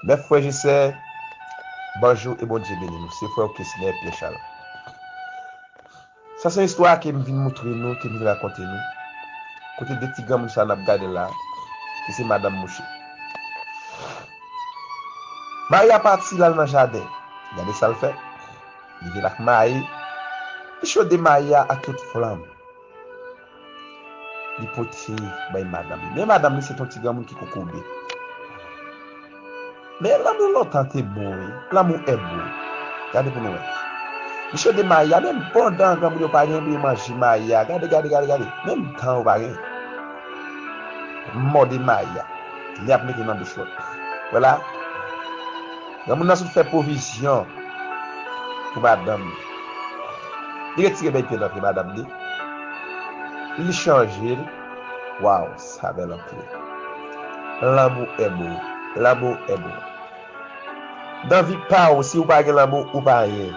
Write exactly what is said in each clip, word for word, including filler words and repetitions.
Mes frères et sœurs, bonjour et Bondye beni nou. Se frè w Kesner Pierre Charles. Sa se yon istwa ke m vin moutre nou, ke m vin rakonte nou. Kote de ti granmoun sa n ap gade la, ki se madanm mouche. Mayi a pati, l al nan jaden. Gade sa l fè. Li vin ak mayi. Li chode mayi a ak tout flanm. Li pote bay madanm li. Men madanm li se t on ti granmoun ki kokobe. Men lanmou lontan te bon, wi. Lanmou è bon. Gade pou nou wè. Li chode mayi a, menm pandan granmoun yo pa gen pou yo manje mayi a. Gade, gade, gade, gade. Menm dan yo pa gen. Mòde mayi a. Li ap mete nan bouch lòt. Vwala. Granmoun nan sot fè pwovizyon pou madanm li. Li retire bèl pye nan pye madanm li. Li chanje l. Waw, sa bèl anpil. Lanmou è bon. Lanmou è bon. Nan vi pa w, si w pa gen lanmou, ou pa anyen.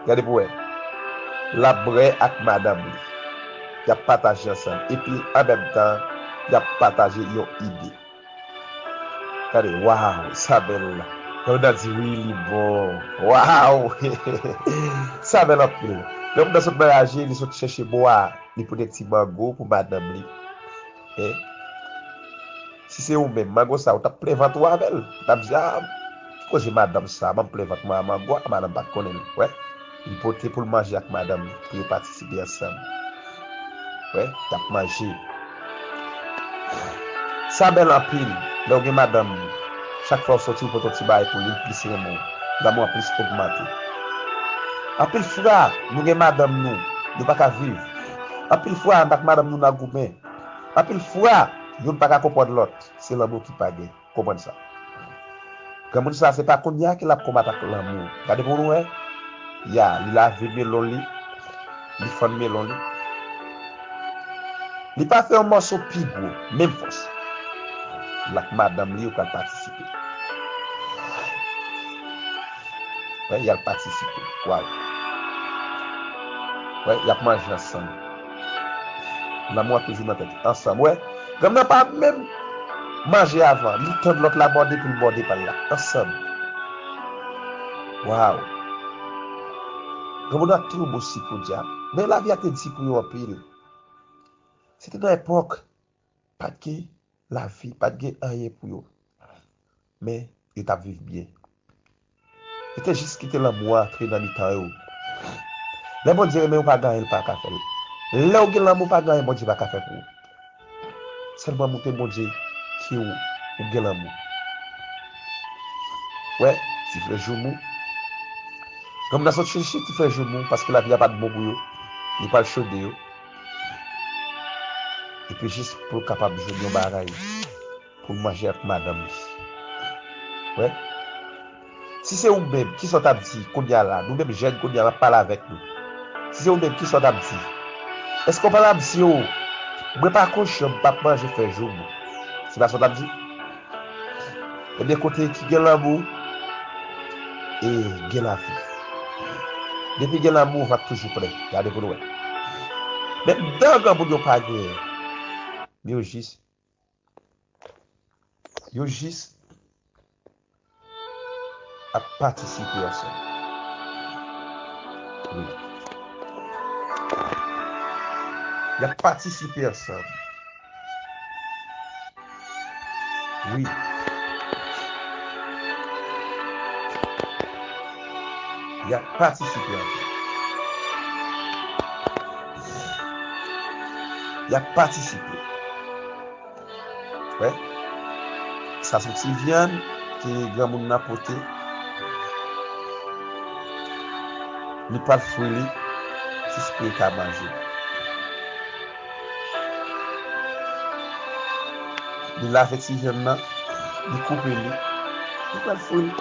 Gade pou wè. L ap bwè ak madanm li. Y ap pataje ansanm. Epi, an menm tan, y ap pataje yon ide. Gade, waw, sa bèl. Granmoun nan di, wi, li bon. Waw! Sa bèl anpil. Granmoun nan sot nan raje, li sot chèche bwa. Li pote ti mango pou madanm li. Eh? Si se ou menm, mango sa, ou t ap plen vant ou avè l. Ou t ap di, a, ki koze madanm sa, ban m plen vant mwen a mango a, madanm pa t konnen l. Wè, li pote pou l manje ak madanm li, pou yo patisipe ansanm. Wè, y ap manje. Sa bèl anpil, lè w gen madanm, chak fwa w soti, ou pote yon ti bagay pou li, li plis renmen w. Lanmou an plis ogmante. Anpil fwa, nou gen madanm nou, nou pa ka viv. Anpil fwa, n ak madanm nou nan goumen. Anpil fwa, youn pa ka konprann lòt. Se lanmou ki pa gen. Konprann sa. Granmoun sa, se pa kounye a ke l ap konbat ak lanmou. Gade pou nou wè. Ya, li lave melon li. Li fann melon li. Li pa fè yon mòso pi gwo. Menm fòs. L ak madanm li, yo pral patisipe. Wè, y al patisipe. Waw. Wè, y ap manje ansanm. Lanmou an toujou nan tèt. Ansanm, wè. Granmoun nan pa menm manje avan. Li tann lòt la bòde pou l bòde pa l la. Ansanm. Waw. Granmoun nan twoubo si podyab. Men lavi a te di pou yo anpil. Se te nan epòk pa t gen lavi, pa t gen anyen pou yo. Men, yo t ap viv byen. Yo te jis kite lanmou a antre nan mitan yo. Lè Bondye renmen w, pa gen anyen l pa ka fè l. Lè w gen lanmou, pa gen anyen Bondye pa ka fè pou ou. Sèlman montre Bondye ke w, ou gen lanmou. Wè, ti frè joumou. Granmoun nan sot chèche ti frè joumou, paske lavi a pa t bon pou yo. Li pral chode yo. Epi jis pou l kapab jwenn yon bagay pou l manje ak madanm li. Wè. Si se ou menm, kisa w t ap di kounye a la? Nou menm jèn kounye a, m ap pale avèk nou. Si se ou menm, kisa w t ap di? Èske w pa t ap di, o, mwen pa konn jan m p ap manje frè joumou? Se pa sa w t ap di? Ebyen, kote ki gen lanmou, e gen lavi. Depi gen lanmou, vant toujou plen. Gade pou nou wè. Menm dan granmoun yo pa genyen. Men yo jis, yo jis ap patisipe ansanm. Wi. Y ap patisipe ansanm. Wi. Y ap patisipe ansanm. Y ap patisipe. Wè. Sa se ti vyann ke granmoun nan pote. Li pral fri li jis pou li ka manje. Li lave ti vyann nan, li koupe li, li pral fri li.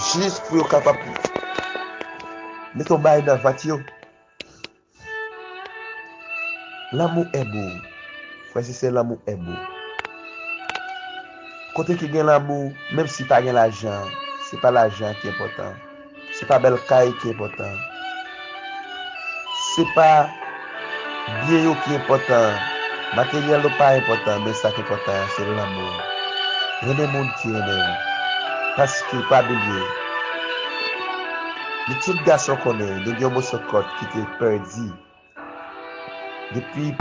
Jis pou yo kapab mete yon bagay nan vant yo. Lanmou è bon. Frè e sè, lanmou è bon. Kote ki gen lanmou, menm si pa gen lajan, se pa lajan ki enpòtan. Se pa bèl kay ki enpòtan. Se pa byen yo ki enpòtan. Materyèl ou pa enpòtan, men sa k enpòtan an se lanmou. Renmen moun ki renmen w. Paske, pa bliye, li tout gason konnen, li gen yon moso kòd ki te pèdi. Depi